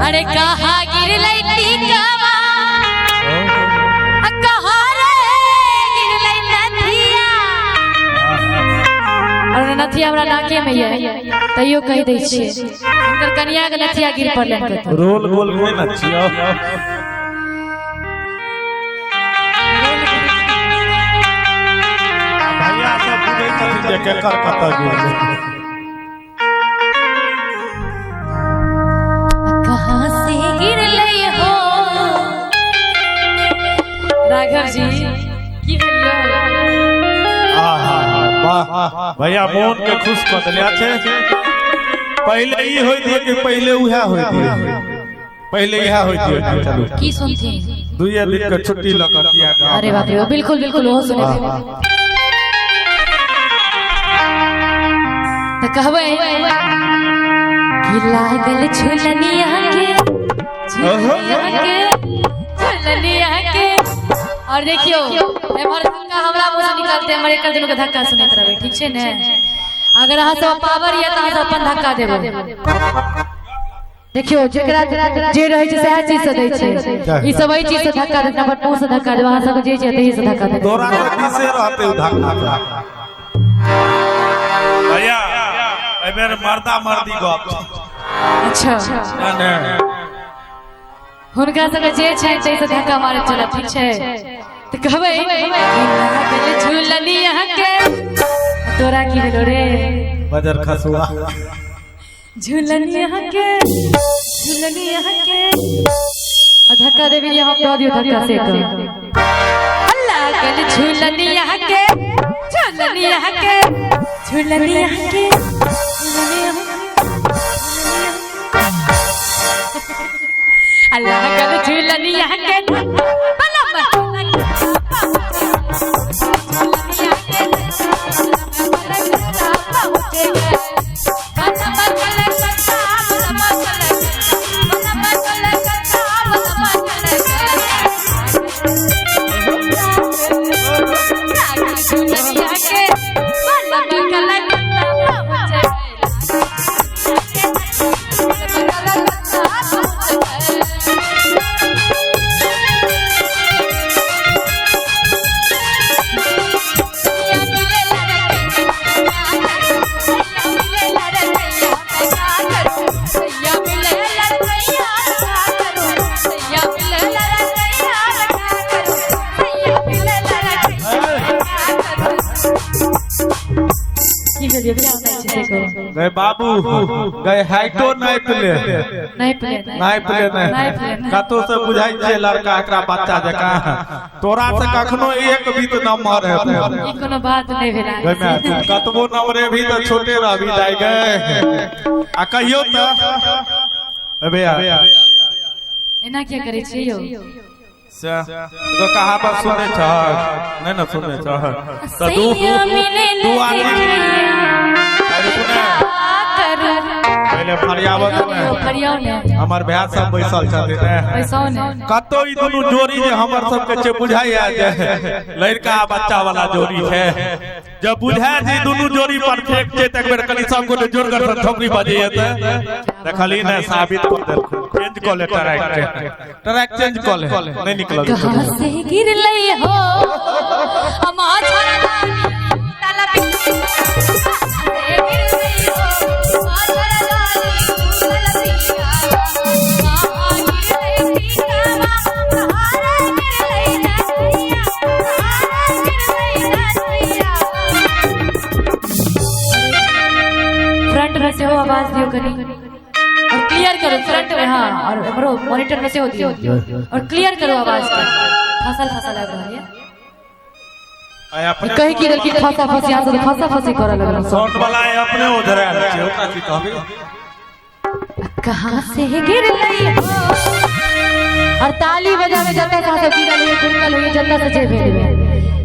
अरे कहाँ गिरलै टीकावा, आ कहाँ रे गिरलै नथिया। और नथिया हमरा नाके में ये तैयो कहि दै छियै, हुनकर कनिया के नथिया गिर पड़लनि कतौ। रोल गोल नहि ने छियौ। भैया सब बुझै छथिन जे केकर कतऽ गेल। कहाँ से गिरलै हो राघव जी, की भेल यौ? आहा, वाह भैया, मोन के खुश कऽ देले छै। पहिले ई होइत है कि पहिले उएह होइत है, पहिले इएह होइत है। चलू की सुनथिन? दुइये दिन के छुट्टी लऽ कऽ किया गाँव? अरे बाप रे, बिल्कुल बिल्कुल, ओहो सुने। तऽ कहबै कि लागल झुलनिया के, झुलनिया के, झुलनिया के। और देखियो, एम्हर धक्का हमरा मुँह से निकलते, एम्हर एकर दुनू के धक्का सुनैत रहबै, ठीक छै ने? अगर अहाँ सब पावर यऽ तऽ अहाँ सब अपन धक्का देबै। देखियो, जेकरा जे रहै छै सएह चीज से दै छै। ई सब एहि चीज से धक्का देत, अपन मुँह से धक्का देब। अहाँ सबके जे छै तही से धक्का देत। तोरा तऽ दिसे रहते उ धक्का। भैया, एहि बेर मर्दा मर्दी गप छै। अच्छा। नहि नहि। हुनका सबके जे छै ताहि से धक्का मारैत चलब, ठीक छै? तऽ कहबै कि लागल झुलनिया के। तोरा की भेलो रे? बजर खसुआ। झुलनिया के, झुलनिया के। आ धक्का देबी हम दऽ दियौ धक्का से कह। लागल झुलनिया के, झुलनिया के, झुलनिया के, झुलनिया के। लागल झुलनिया के बलम की भेल यौ? क्या नहि छै से कहू। गए बाबू गए, हाइटो नापि ले। नहि प्लेन। नापि ले। नापि नहि ले। कतौ से बुझाइ छै लड़का एकरा बच्चा जकाँ, तोरा से कखनो एक बीत नम्बर हेतै। ई कोनो बात नहि भेल। गए माय, तू कतबो नम्बरे भी तऽ छोटे रहबी दाइ गए। आ कहियो तऽ ए भैया। एना किया करै छियै यौ? से तो कहावत सुनै छहक नहि ने? सुनै छहक तऽ दू सैया मिले दू आदमी, अरे सुने, पहिले फरियावत ने। फरियाओ ने। हमर भाय सब बैसल छथिन ने। पैसाओ ने। कतौ ई दुनू जोड़ी जे हमर सबके छै, बुझाइया जे लड़का आ बच्चा वाला जोड़ी छै। जब बुझाय जे दुनू जोड़ी परफेक्ट छै तऽ एक बेर कनि सब गोटे जोरगर से थोपड़ी बजैया। तऽ देखली ने, साबित कऽ देलखुन। चेंज कऽ ले ट्रैक के, ट्रैक चेंज कऽ ले, नहि निकलल। कहाँ से गिरलै हो अमा छोरा ताला पे से गिरलै हो अमा छोरा ताला पिया, कहाँ गिरलै टीकावा, कहाँ गिरलै नथिया, कहाँ गिरलै नथिया। फ्रंट में सेहो आवाज दियौ कनी और क्लियर करो फ्रंट में। हाँ, और हमरो मॉनिटर में सेहो दियौ और क्लियर करो आवाज के। फसल फसल आबि रहल ये। आइ अपने कही की देलखिन फसा फसी, यहाँ से फसा फसी करऽ लगल। साउंड वाला आइ अपने उधरायल छै, ओकरा की कहबी? कहाँ से गिरलै हो। और ताली बजावे जतऽ से अहाँ सब गिरल होइए, गुड़कल होइए, जतऽ से जे भेल हुए।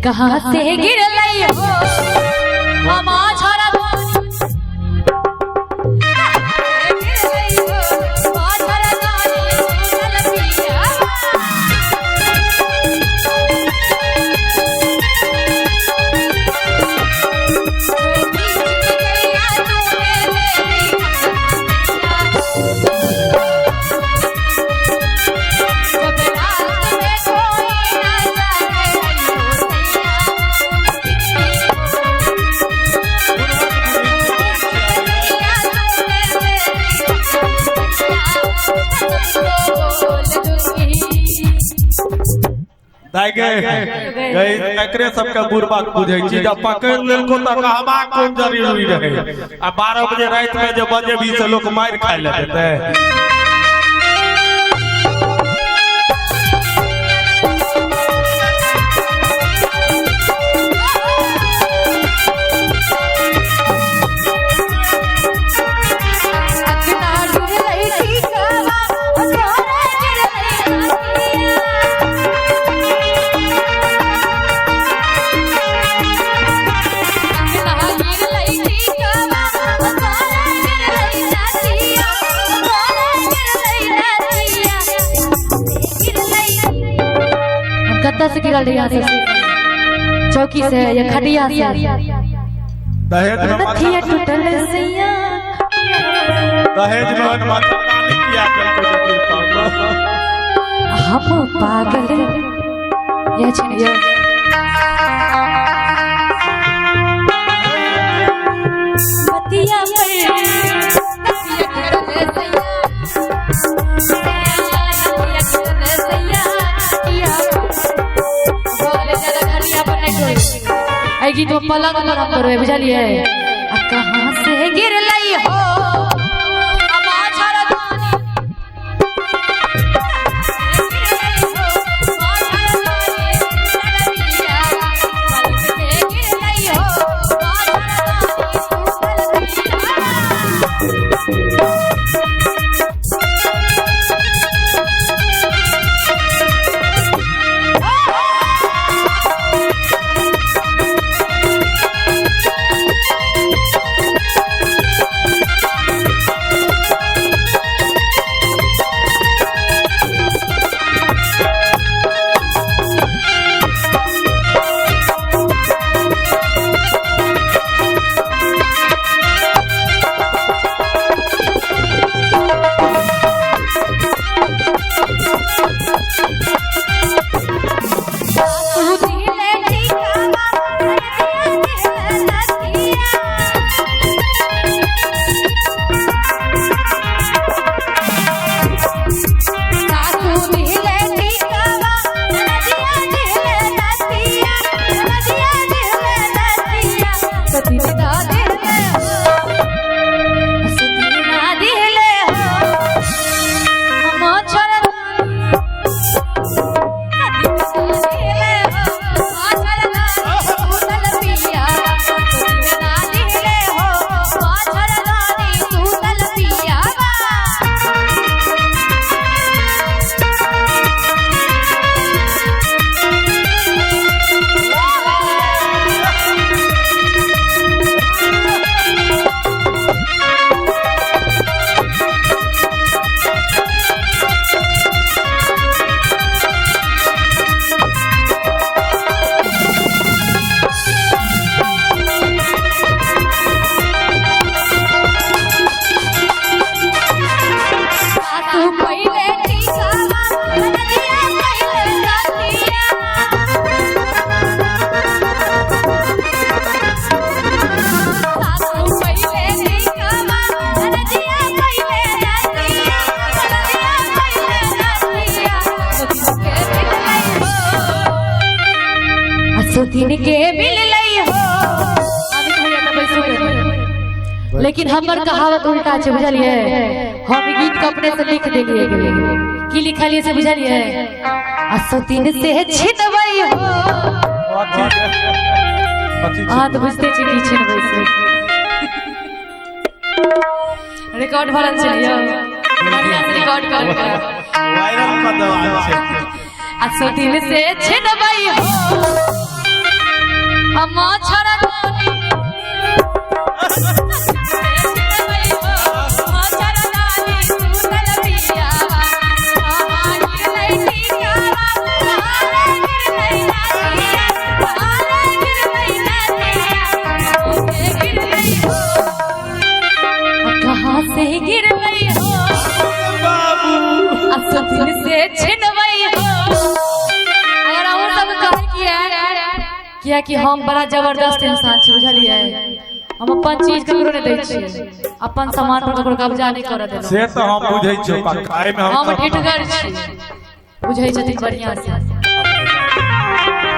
कहाँ से गिरलै हो अमा छोरा गिरलै हो अमा छोरा पिया। दाइ गे गई एकरे सबके बुढ़बा बुझै छी, जब पकड़ लेलको त कहबा कोन जरूरी रहे। आ 12 बजे रात में जे बजेबी से लोक मारि खाइ ले जेतै। कत्ता से गिरल रही से चौकी से या खटिया से दहेज में टूटल सैया दहेज में मच्छरदानी किया चलतो। हम पागल यह छै ने बतिया पर बतिया गिरल सैया गीत में पलंग पर हम करबै बुझलिए। आ कहां से गिरलै हो सुथिन के मिललै हो। लेकिन हमर कहावत उल्टा छै बुझलिए। हम गीत के अपने से लिख देलिए की लिखलिए से बुझलिए। आ सुथिन से छिनबै हो। अहाँ तो बुझते छी की छिनबै से। रिकॉर्ड भरल छै यौ, बढ़िया से रिकॉर्ड कर वायरल कर देबाक छै। आ सुथिन से छिनबै हो हम छड़ा कहाँ से गिरलै हो बाबू आ सुथिन से छिनबै हो। अगर अहूँ सब कहै किया किया कि हम बड़ा जबरदस्त इंसान छी बुझलिए। हम अपन चीज ककरो नहीं दै छियै, अपन सामान पर ककरो कब्जा नहीं करऽ देलहुँ। से तऽ हम बुझै छियै पक्का, एहिमे हम ढिठगर छी, बुझै छथिन बढ़िया से।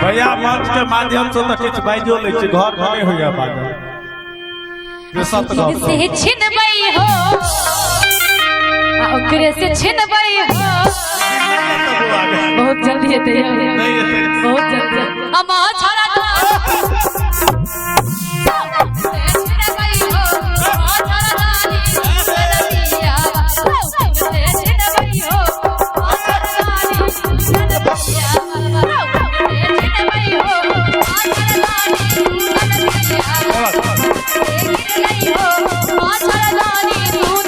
भैया मंच के माध्यम से तऽ किछु बाजियो लै छी, घर मे नहि होइया बाजल। जे सत गप से छिनबै हो आ ओकरे से छिनबै हो। बहुत जल्दी हेतै यौ। नहि हेतै। बहुत जल्दी। अमा छड़ा छिनबै हो, अमा छड़ा दानी पिया, से छिनबै हो, अमा छड़ा दानी पिया, से छिनबै हो, अमा छड़ा दानी पिया,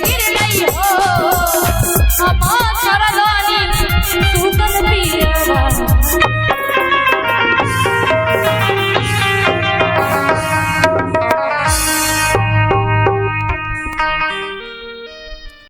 गिर गई हो।